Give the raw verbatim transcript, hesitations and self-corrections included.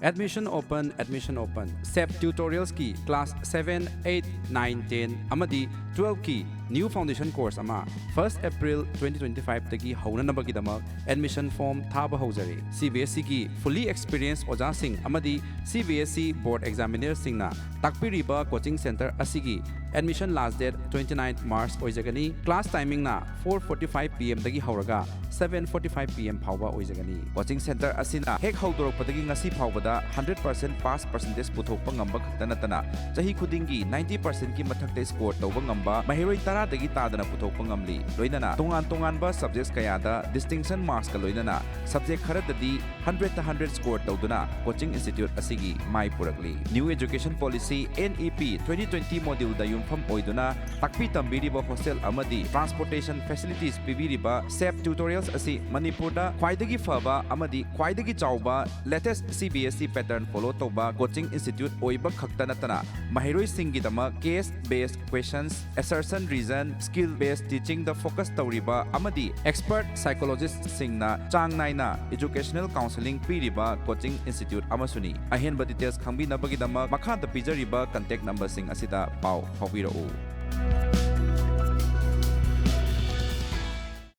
Admission open, admission open. SAP tutorials ꯀꯤ class seven, eight, nine, ten ꯑꯃꯗꯤ twelve ꯀꯤ new foundation course ꯑꯃ first April twenty twenty-five ꯗꯒꯤ ꯍꯧꯅꯅꯕꯒꯤꯗꯃꯛ admission form ꯊꯥꯕ ꯍꯧꯖꯔꯦ꯫ CBSE ꯒꯤ fully experienced ꯑꯣꯖꯥꯁꯤꯡ ꯑꯃꯗꯤ CBSE board examiner ꯁꯤꯡꯅ ꯇꯥꯛꯄꯤꯔꯤꯕ coaching center ꯑꯁꯤꯒꯤ admission last date twenty-nine March ꯑꯣꯏꯖꯒꯅꯤ꯫ Class timing ꯅ four forty-five P M ꯗꯒꯤ ꯍꯧꯔꯒ seven forty-five P M ꯐꯥꯎꯕ ꯑꯣꯏꯖꯒꯅꯤ꯫ Coaching center ꯑꯁꯤꯅ ꯍꯦꯛ ꯍꯧꯗꯣꯔꯛꯄꯗꯒꯤ ꯉꯁꯤ ꯐꯥꯎꯕꯗ hundred percent pass percentage ꯄꯨꯊꯣꯛꯄ ꯉꯝꯕ ꯈꯛꯇ ꯅꯠꯇꯅ, ꯆꯍꯤ ꯈꯨꯗꯤꯡꯒꯤ ninety percent ꯀꯤ ꯃꯊꯛꯇ score ꯇꯧꯕ ꯉꯝꯕ ꯃꯍꯩꯔꯣꯏ ꯇꯔꯥꯗꯒꯤ ꯇꯥꯗꯅ ꯄꯨꯊꯣꯛꯄ ꯉꯝꯂꯤ꯫ ꯂꯣꯏꯅꯅ ꯇꯣꯉꯥꯟ ꯇꯣꯉꯥꯟꯕ subjects ꯀꯌꯥꯗ distinction marks ꯀ ꯂꯣꯏꯅꯅ subject ꯈꯔꯗꯗꯤ hundred ꯇ hundred score ꯇꯧꯗꯨꯅ coaching institute ꯑꯁꯤꯒꯤ ꯃꯥꯏ ꯄꯨꯔꯛꯂꯤ꯫ New Education Policy, NEP, twenty twenty module ꯗ ꯌꯨꯝꯐꯝ ꯑꯣꯏꯗꯨꯅ ꯇꯥꯛꯄꯤ ꯇꯝꯕꯤꯔꯤꯕ hostel ꯑꯃꯗꯤ transportation facilities ꯄꯤꯕꯤꯔꯤꯕ SAP tutorials ꯑꯁꯤ ꯃꯅꯤꯄꯨꯔꯗ ꯈ꯭ꯋꯥꯏꯗꯒꯤ ꯐꯕ ꯑꯃꯗꯤ ꯈ꯭ꯋꯥꯏꯗꯒꯤ ꯆꯥꯎꯕ latest CBSE pattern follow ꯇꯧꯕ coaching institute ꯑꯣꯏꯕ ꯈꯛꯇ ꯅꯠꯇꯅ, ꯃꯍꯩꯔꯣꯏꯁꯤꯡꯒꯤꯗꯃꯛ case based questions, assertion reason, skill based teaching ꯗ focus ꯇꯧꯔꯤꯕ ꯑꯃꯗꯤ expert psychologist ꯁꯤꯡꯅ ꯆꯥꯡ ꯅꯥꯏꯅ educational counselling ꯄꯤꯔꯤꯕ coaching institute ꯑꯃꯁꯨꯅꯤ꯫ ꯑꯍꯦꯟꯕ details ꯈꯪꯕꯤꯅꯕꯒꯤꯗꯃꯛ ꯃꯈꯥꯗ ꯄꯤꯖꯔꯤꯕ contact number ꯁꯤꯡ ꯑꯁꯤꯗ ꯄꯥꯎ ꯐꯥꯎꯕꯤꯔꯛꯎ꯫